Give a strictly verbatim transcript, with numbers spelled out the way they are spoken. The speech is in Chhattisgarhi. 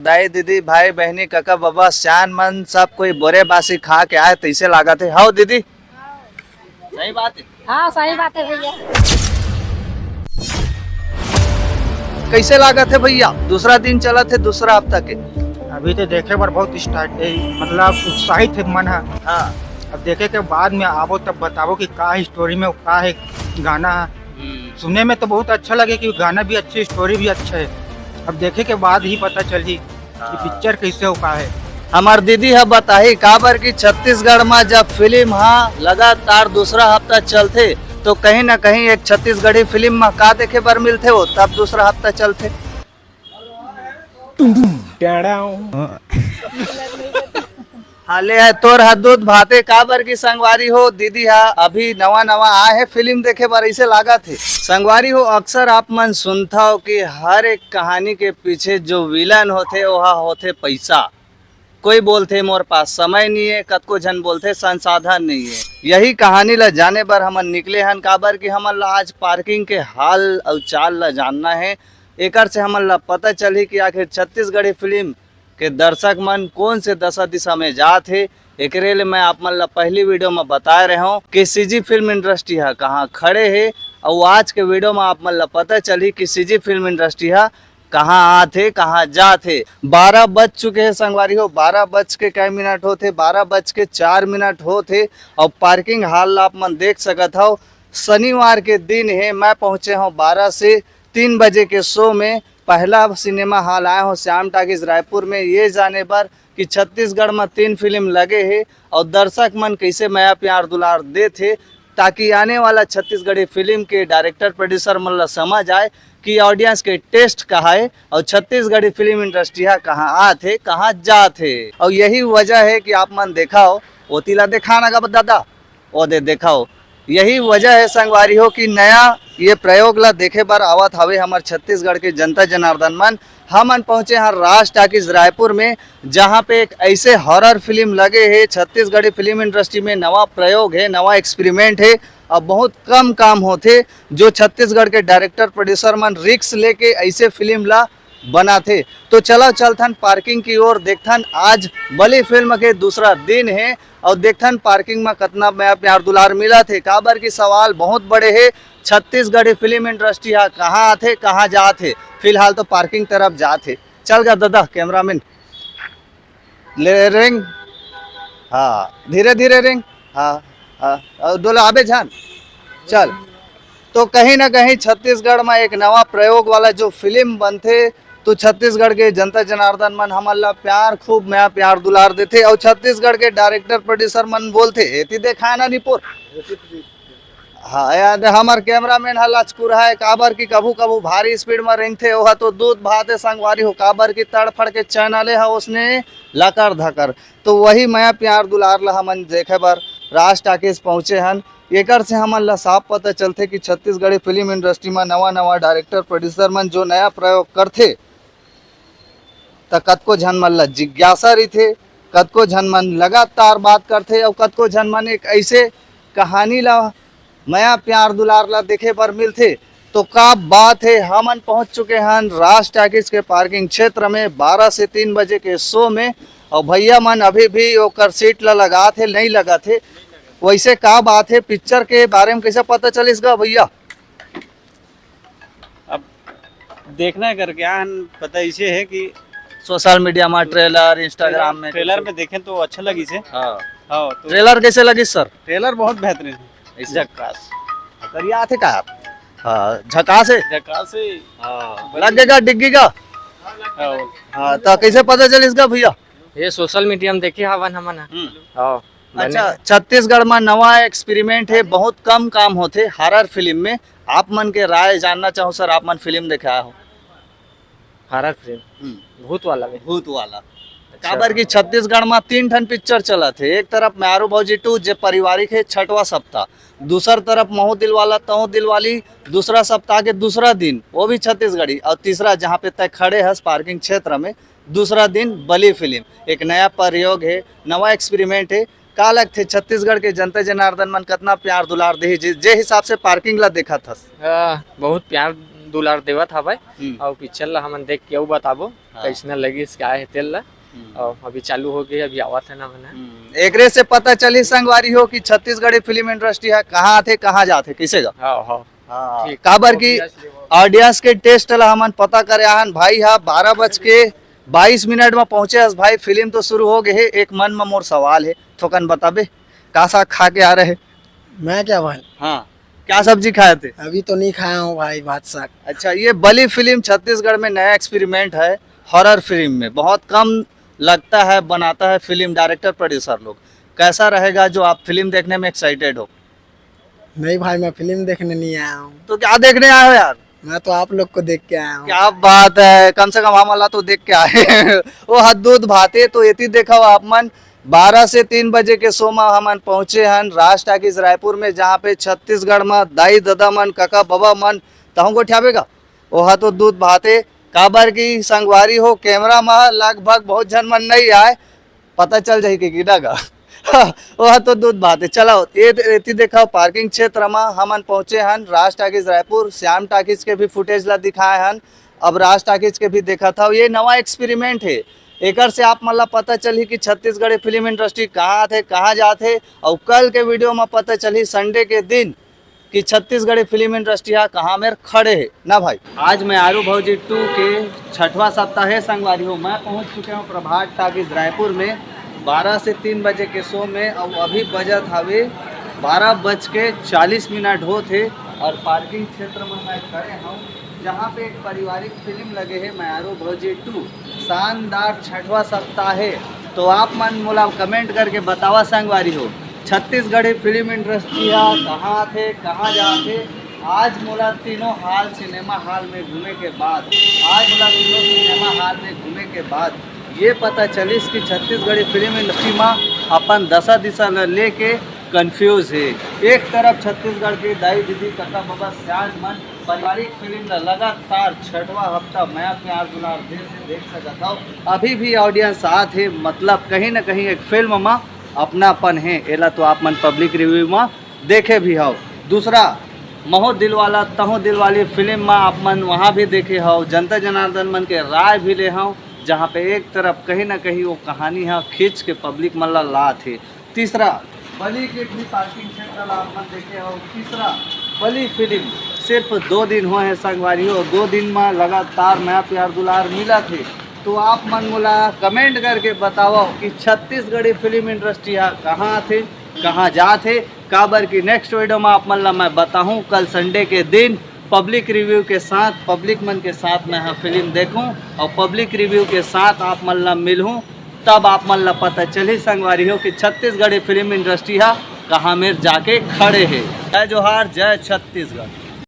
दाई दीदी, भाई बहनी, कका बबा, सियान मन, सब कोई बोरे बासी खा के आए, तइसे लागत हे। हव दीदी, सही बात हे। हाँ, सही बात हे भैया। कइसे लागत हे भैया, दूसरा दिन चलत हे, दूसरा हफ्ता के? अभी तो देखे बर बहुत स्टार्ट हे, मतलब उत्साहित हे मन ह। हाँ। अब देखे के बाद में आबो तब बताबो कि का स्टोरी में का हे गाना ह। हम्म। सुने में तो बहुत अच्छा लगे कि गाना भी अच्छे, स्टोरी भी अच्छा हे। अब देखे के बाद ही पता चलही कि हाँ। पिक्चर कइसे हो का हे। हमर दीदी ह बताही, काबर कि छत्तीसगढ़ म जब फिल्म ह लगातार दूसरा हफ्ता चलथे, तो कहीं ना कहीं एक छत्तीसगढ़ी फिल्म म का देखे बर मिलथे, वो तब दूसरा हफ्ता चलथे। टुम टुम, टैड़ाओ। हाँ, ले हे तोर ह दूध भाते, काबर की संगवारी हो, दीदी हा अभी नवा नवा आए हे फिल्म देखे बर, अइसे लागत हे। संगवारी हो, अक्सर आप मन सुनथव कि हर एक कहानी के पीछे जो विलन होथे, ओहा होथे पैसा। कोई बोलथे, "मोर पास समय नहीं है," कतको झन बोलथे, "संसाधन नहीं है।" यही कहानी ला जाने बर हमन निकले हन, काबर कि हमन ला आज पार्किंग के हाल अउ चाल ला जानना है। एकर से हमन ला पता चलही कि आखिर छत्तीसगढ़ी फिल्म के दर्शक मन कोन से दशा दिशा में जात हे। एकरे ले मैं आप मन ला पहली वीडियो में बताए रहे हूँ कि सीजी फिल्म इंडस्ट्री हा कहाँ खड़े हे, अउ आज के वीडियो में आप मन ला पता चलही कि सीजी फिल्म इंडस्ट्री हा कहाँ आत हे, कहाँ जात हे। बारह बज चुके हे संगवारी हो, बारह बज के कई मिनट होत हे, बारह बज के चार मिनट होत हे। अउ पार्किंग हाल ला आप मन देख सकत हव, शनिवार के दिन हे, मैं पहुँचे हूँ बारह से तीन बजे के शो में। पहला सिनेमा हॉल आए हूँ श्याम टाकीज रायपुर में, ये जाने बर कि छत्तीसगढ़ में तीन फिल्म लगे हे अउ दर्शक मन कइसे मया प्यार दुलार देत हे, ताकि आने वाला छत्तीसगढ़ी फिल्म के डायरेक्टर प्रोड्यूसर मन ला समझ आए कि ऑडियंस के टेस्ट का हे अउ छत्तीसगढ़ी फिल्म इंडस्ट्री हा कहाँ आत हे, कहाँ जात हे। अउ यही वजह हे कि आप मन देखव, ओती ला देखा ना गा दादा, ओ दे देखव। यही वजह हे संगवारी हो कि नया ये प्रयोग ला देखे बर आवत हवे हमर छत्तीसगढ़ के जनता जनार्दन मन। हमन पहुँचे हन राज टाकीज रायपुर में, जहाँ पे एक ऐसे हॉरर फिल्म लगे हे। छत्तीसगढ़ी फिल्म इंडस्ट्री में नवा प्रयोग हे, नवा एक्सपेरिमेंट हे। अब बहुत कम काम होथे जो छत्तीसगढ़ के डायरेक्टर प्रोड्यूसर मन रिस्क लेके ऐसे फिल्म ला बनाथे। तो चलव चलथन पार्किंग की ओर, देखथन आज बली फिल्म के दूसरा दिन हे अउ देखथन पार्किंग में कतना मया प्यार दुलार मिलत हे, काबर की सवाल बहुत बड़े हे। छत्तीसगढ़ी फिल्म इंडस्ट्री हा कहाँ आथे, कहाँ जात हे। फिलहाल तो पार्किंग तरफ जात हे। चल गा दादा कैमरामैन, ले रेंग। हाँ, धीरे धीरे रेंग। हाँ, हाँ, अउ डोला आबे झन। चल, तो कहीं ना कहीं छत्तीसगढ़ में एक नवा प्रयोग वाला जो फिल्म बनथे, तो छत्तीसगढ़ के जनता जनार्दन मन हमन ला प्यार, खूब मया प्यार दुलार देथे। अउ छत्तीसगढ़ के डायरेक्टर प्रोड्यूसर मन बोलथे, "एती देखा ना निपुर।" हाँ यार, हमर कैमरामैन ह लचकुर हे, काबर कि कभू कभू भारी स्पीड में रेंगथे, ओह तो दूध भात हे संगवारी हो, काबर कि तड़फड़ के चैनल हे उसने लकर धकर। तो वही मया प्यार दुलार ला हमन देखे बर राज टाकीज पहुँचे हन। एकर से हमन ला साफ पता चलथे कि छत्तीसगढ़ी फिल्म इंडस्ट्री में नवा नवा डायरेक्टर प्रोड्यूसर मन जो नया प्रयोग करथे, त कतको झन मन ला जिज्ञासा रहिथे, कतको झन मन लगातार बात करथे, अउ कतको झन मन एक ऐसे कहानी ला, मया प्यार दुलार ला देखे बर मिलथे। तो का बात हे, हमन पहुंच चुके हन राज टाकीज के पार्किंग क्षेत्र में बारह से तीन बजे के शो में, अउ भैया मन अभी भी ओकर सीट ला लगात हे, नहीं लगात हे। वैसे का बात हे, पिक्चर के बारे में कैसे पता चलिस गा भैया? अब देखना है करके, आ, पता इसे है कि सोशल मीडिया में, ट्रेलर, इंस्टाग्राम में ट्रेलर कैसे? में देखें तो अच्छा लगी से। हाँ। हाँ, तो ट्रेलर कैसे लगी सर? ट्रेलर बहुत बेहतरीन है। ऐसे? झक्कास। करिया आथे का आप? हाँ, झकास है। झक्कास है। हाँ, लग गया डिग्गी का? हाँ। हाँ, तो कैसे पता चलिस गा भैया? ये सोशल मीडिया में देखे हवन हमन ह। हम्म। हाँ, अच्छा, बने। छत्तीसगढ़ में नवा एक्सपेरिमेंट है, बहुत कम काम होथे हॉरर फिल्म में। आप मन के राय जानना चाहूँ सर, आप मन फिल्म देखे आए हो? Horror film? हम्म। भूत वाला में। भूत वाला। अच्छा। काबर कि छत्तीसगढ़ में तीन ठन पिक्चर चलत हे, एक तरफ म्यारू भौजी टू जे पारिवारिक है, छठवां सप्ताह, दूसर तरफ महू दिलवाला तहू दिलवाली, दूसरा सप्ताह के दूसरा दिन, वो भी छत्तीसगढ़ी, अउ तीसरा जहाँ पे तय खड़े हस पार्किंग क्षेत्र में, दूसरा दिन बली फिल्म। एक नया प्रयोग है, नवा एक्सपेरिमेंट है। का लगथे छत्तीसगढ़ के जनता जनार्दन मन कतना प्यार दुलार देही जे, जे हिसाब से पार्किंग ला देखत हस? हाँ, बहुत प्यार दुलार देवत हवय। हम्म। अउ पिक्चर ला हमन देख के अउ बताबो, हाँ। कइसना लगिस, का हे तेल ला। हम्म। अउ अभी चालू हो गे, अभी आवत हे ना मन ह। हम्म। एकरे से पता चली संगवारी हो कि छत्तीसगढ़ी फिल्म इंडस्ट्री ह कहाँ आथे, कहाँ जाथे, कइसे गा? हाँ, हाँ। हाँ, ठीक। काबर कि obviously वो ऑडियंस के टेस्ट ला हमन पता करे आहन। भाई ह बारह बज के बाईस मिनट में पहुंचे हस भाई, फिल्म तो शुरू हो गे हे। एक मन में मोर सवाल हे, थोकन बताबे, का साग खा के आ रहे? मैं क्या भाई? हाँ, क्या सब्जी खाए थे? अभी तो नहीं खाया हूँ भाई, भात साग। अच्छा, ये बलि फिल्म छत्तीसगढ़ में नया एक्सपेरिमेंट है, हॉरर फिल्म में बहुत कम लगता है, बनाता है फिल्म डायरेक्टर प्रोड्यूसर लोग। कैसा रहेगा जो आप फिल्म देखने में एक्साइटेड हो? नहीं भाई, मैं फिल्म देखने नहीं आया हूँ। तो क्या देखने आए हो यार? मैं तो आप लोग को देख के आया हूँ। क्या बात है, कम से कम हमन ला तो देख के आए। ओ हद दूध भाते, तो एती देखव आप मन, बारह से तीन बजे के शो म हमन पहुंचे हन राज टाकीज रायपुर में, जहाँ पे छत्तीसगढ़ म दाई ददा मन, कका बबा मन, तहूँ गोठियाबे गा। ओहा तो दूध भाते, काबर की संगवारी हो, कैमरा म लगभग बहुत झन मन नहीं आए, पता चल जाही के गिना गा। ओहा तो दूध भाते। चलो, ए, एती देखव, पार्किंग क्षेत्र म हमन पहुंचे हन राज टाकीज रायपुर। श्याम टाकीज के भी फुटेज ला दिखाए हन, अब राज टाकीज के भी देखत हव। ये नवा एक्सपेरिमेंट हे, एकर से आप मन ला पता चलही कि छत्तीसगढ़ी फिल्म इंडस्ट्री कहाँ आथे, कहाँ जाथे। अउ कल के वीडियो म पता चलही संडे के दिन कि छत्तीसगढ़ी फिल्म इंडस्ट्री ह कहाँ मेर खड़े हे ना भाई। आज मैं आरू भौजी टू के छठवां सप्ताह है संगवारी हो, मैं पहुंच चुके हूं प्रभात टाकीज रायपुर में बारह से तीन बजे के शो में। अउ अभी बजत हवे बारह बज के चालीस मिनट होत हे अउ पार्किंग क्षेत्र में मैं खड़े हूं, जहां पे एक पारिवारिक फिल्म लगे हे मैं आरू भौजी टू, शानदार छठवां सप्ताह है। तो आप मन मोला कमेंट करके बतावा संगवारी हो, छत्तीसगढ़ी फिल्म इंडस्ट्री ह कहाँ आथे, कहाँ जाथे। आज मोला तीनों हॉल, सिनेमा हॉल में घूमे के बाद, आज मोला तीनों सिनेमा हॉल में घूमे के बाद ये पता चलिस कि छत्तीसगढ़ी फिल्म इंडस्ट्री म अपन दशा दिशा ल लेके कंफ्यूज हे। एक तरफ छत्तीसगढ़ के दाई दीदी, कका बबा, सियान मन पारिवारिक फिल्म ल लगातार छठवां हफ्ता मया प्यार दुलार दे से देख सकत हव। अभी भी ऑडियंस आत हे, मतलब कहीं ना कहीं एक फिल्म म अपनापन हे। एला तो आप मन पब्लिक रिव्यू म देखे भी हव। दूसरा, महू दिलवाला तहू दिलवाली फिल्म म आप मन वहाँ भी देखे हव, जनता जनार्दन मन के राय भी ले हव, जहाँ पे एक तरफ कहीं ना कहीं वो कहानी ह खींच के पब्लिक मन ला लात हे। तीसरा, बलि के भी पार्किंग क्षेत्र ला आप मन देखे हव। तीसरा, बलि फिल्म सिर्फ दो दिन होए हे संगवारी हो, दो दिन म लगातार मया प्यार दुलार मिलत हे। तो आप मन मोला कमेंट करके बतावव कि छत्तीसगढ़ी फिल्म इंडस्ट्री ह कहाँ आथे, कहाँ जात हे, काबर कि नेक्स्ट वीडियो म आप मन ला मैं बताहूँ कल संडे के दिन पब्लिक रिव्यू के साथ, पब्लिक मन के साथ मैं ह फिल्म देखूँ अउ पब्लिक रिव्यू के साथ आप मन ला मिलहूँ, तब आप मन ला पता चलही संगवारी हो कि छत्तीसगढ़ी फिल्म इंडस्ट्री ह कहाँ मेर जाके खड़े हे। जय जोहार, जय छत्तीसगढ़।